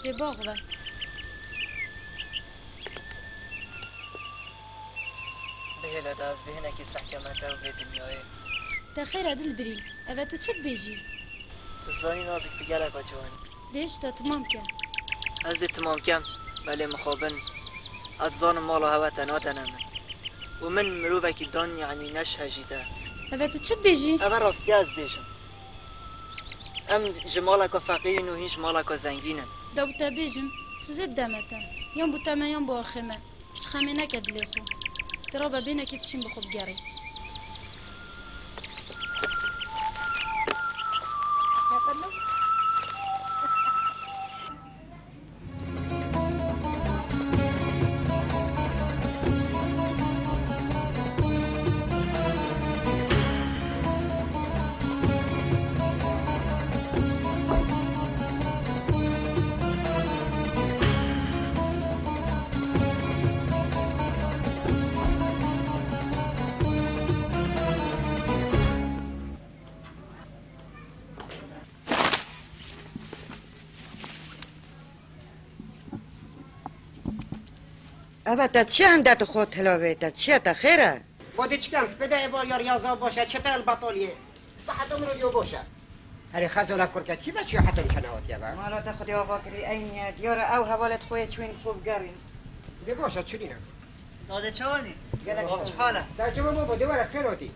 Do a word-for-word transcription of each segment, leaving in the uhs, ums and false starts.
Ê bax ve. Bihêle de ez bêhnekî sehkeme te û vê dinyayê. Te xêr e dilbirîn. Eve tu çi dibêjî? Tu zanî nazik tu geleka ciwan î. Dê hişta timam ke. Ez dê timam kem, belê mixabin. Ez dizanim mala hewe te nadene min. Û min mirovekî dan, yanî neşhejî te. Eve tu çi dibêjî? Eve rastiya ez bêjim. Em ji maleka feqîrîn û hîn ji maleka zengîn in. Da bi te bêjim, Suzê dide me te. Yan bo te me yan bo axê me. Ji xemê neke dilê xwe. Tu rabe bêhnekê biçîn bi xwe bigerî. Eve te çi hende tu xwe tilavê te? Çi ye te xêr e? Xwedê çikem, spêde êvar ya riyaza baş e, çetir el betaliyê. Saet umru yo baş e. Herê xezala kurke, kî ve çiyo heton kenawatiye ve? Mala te xwedê ava kirî, eynî ye. Diyar e ew hevalê xwe yê çûyîn xwe bigerîn. Dê baş e, çirîne. Dade çawanî? Gelek Baş. Çi hal e? Serkê me babo, dê were kêl hatî.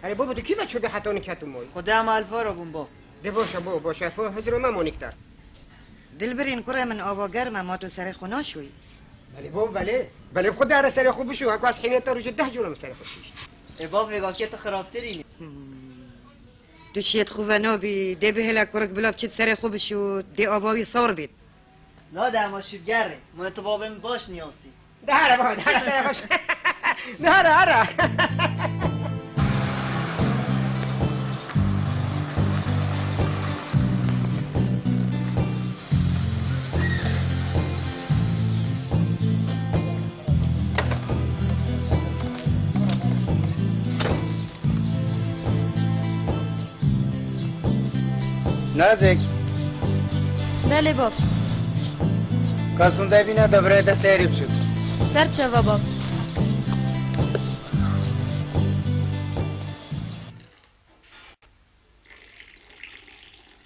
Erê babo, tu kî ve çû de heta niketim moy? Xwedê em alfa re bûn bo. De boş e bo, boş e. Fo hizro me monik te. Dilbirîn kurê min ava germ e, ma tu serê xwe naşoyî? Belê bo, belê. Belê xwe de here serê xwe bişo. Heko ez hînê te rojê deh cûre min serê xwe şişt. Ê bav vêgakê tu xirabtirî. Hmm. Tu şiyet xwe ve nabî, dê bihêle kurik bila biçit serê xwe bişo, dê ava wî sar bît. Na de ema şîvgerê. Ma tu babê min baş niyasî. De here baba, de here serê xwe. De here, here. Nazik. Belê bab. Ka sûnde bîne de birayê te seyrî biçûk. Ser çava bab.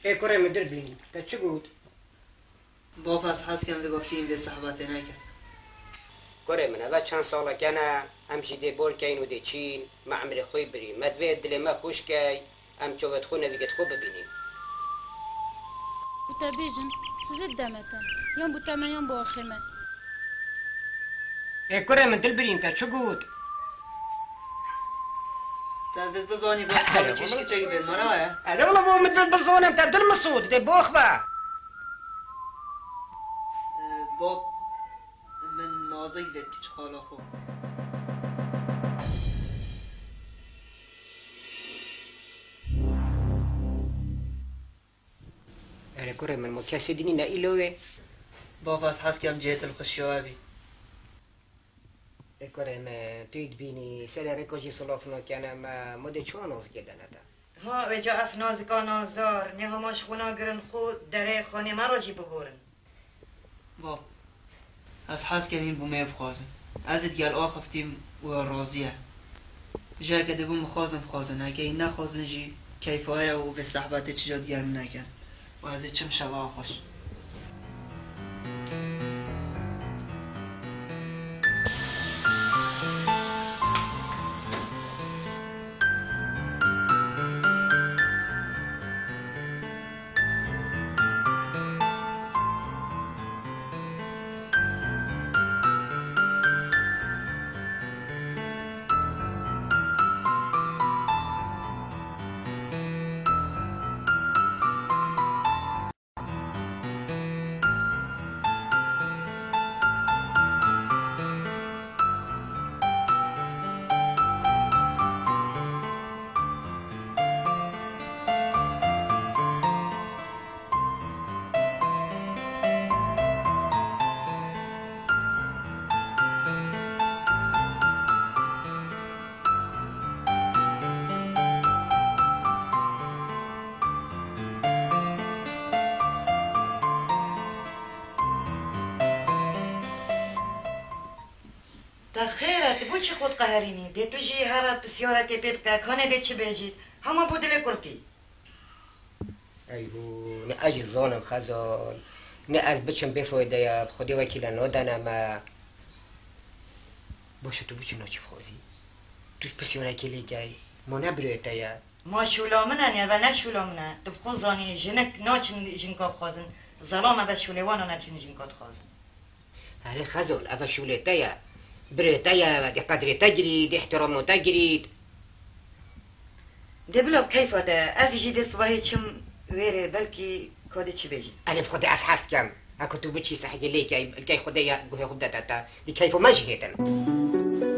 Ê kurê min dilbirîn, te çi got? Bab, ez hez kem vê goftî vê sehbetê neke. Kurê min, eve çend saleke ne, em jî dê bol keyn û dê çîn, me emrê xwe birî. Me divê dilê me xweş key, em çavê xwe nêzîkê xwe bibînîn. Ku te bêjin, Suzê dide me te. Yan bo te me, yan bo axê me. Ê kurê min, dilbirîn, te çi got? Te divêt bizanî, bo Hele çi wele. Şikî çekî bê, mana ye? Hele wele bo min divêt bizanim, te dil min sot, dê box be. Ee, bab, min nazik vêt kiç xala xwe. Erê kurê min, mo kesê dînî ne îlo wê? Bab, ez hez kem cihê dilxweşiya we bî. Ê kurê min, tu yî dibînî, serê rêko jî silav nakene me, mo dê çiwa nazikê dene te? Ha, vêca ev nazika nazar, nê hema ji xwe nagirin xwe, derê xanê me re jî bigorin. Bab, ez hez kem hîn bo me bixwazin. Ez ê digel axiftim û razî ye. Ji heke dibin bixwazin, bixwazin. Heke hîn nexwazin jî keyfa ye û vê sehbetê çi ca digel min neke. Û ez ê çim şeva xweş. Xêr e, tu bo çi xwe diqeherînî? Dê tu jî here pisyarekê pê bike, kanê dê çi bêjît? Hema bo dilê kurtî. Eyhû, ne ez jî zanim Xezal, ne ez biçim bê fayde ye, bi Xwedê wekîle nadene me. Baş e, tu bo çi naçî dixwazî? Tu pisyarekê lê key, ma ne birê te ye? Ma şûla min e, nêve ne şûla min e. Tu bi xwe zanî jinik naçin jinka bixwazin. Zelam eve şûlê wan e, neçin jinka dixwazin. Erê Xezal, eve şûlê te ye. Birê te ye, eve dê qedrê te girît, dê îhtîrama te girît. Dê bila bi keyfa te, ez jî dê sibahê çim wêrê, belkî ka dê çi bêjî. Erê bi Xwedê ez hez dikem. Heko tu biçî sehiyê lê key, ilkey Xwedê ye, guhê xwe bidete te. Dê keyfa me jî hêtin.